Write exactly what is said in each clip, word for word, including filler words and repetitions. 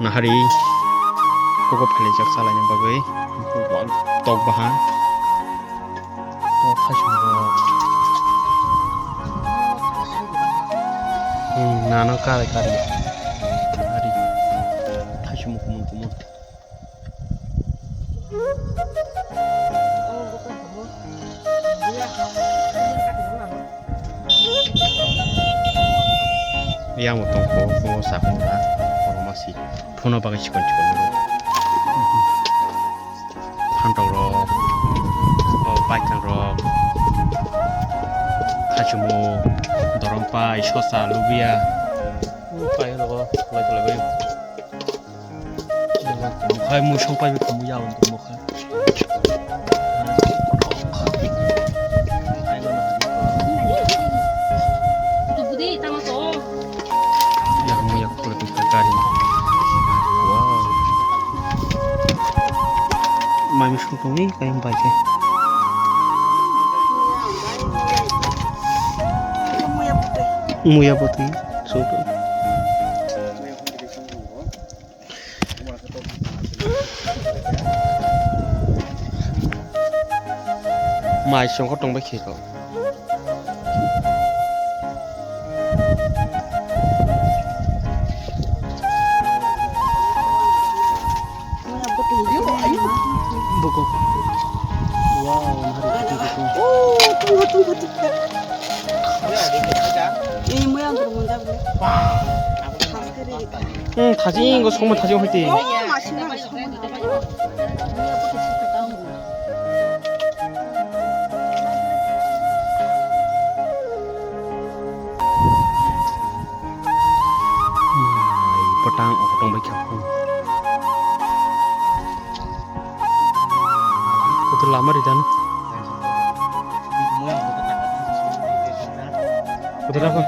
Nahari koko phalijak chalaina bagwi tok bahan. O thaichung rok. Hmm, nano kare kare. Nahari thaichung kumun kumun. Yang utang ko ko sakung na. Kono masi phono bagwi chikon chikon. Phantok rok, o baithang rok, hachumo, dorompai, sosa, lubia, o pai rogo, lai lai bai. Hai mui song pai bikhamu ya untuk mokha. Yang muya kulit muka kari. Wow. Mai misung tong ni kain bai ke. Muya putih. Suka. Mai songkho tongbai khe ko. Buko. Wow, nahari buko. Oh, tunggu, tunggu, tunggu. Ini mau yang turun jam. Hmm, thajing, go songma thajing hoite. Oh, masih nang songma. Mai, potang, o potang bai kha phung. Kotor lama ri dan. Kotor apa?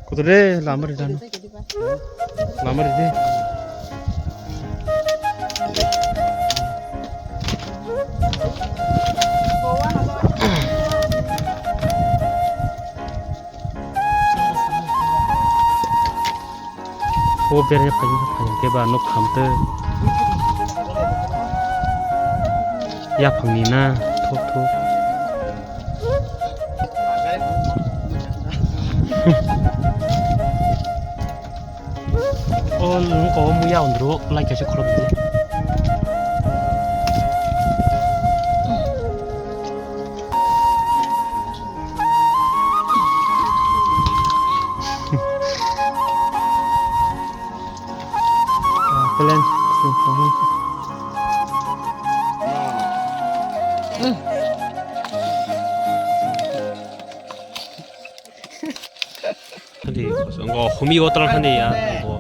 Kotor de lama ri dan. Lama ri de. O bere phai phai ke ba nok kham te. Ya phang ni na thok thok. O lung ko mu ya undro lai ka se khorok di. Plan. Hadi, ngo humi otral hani ya, ngo.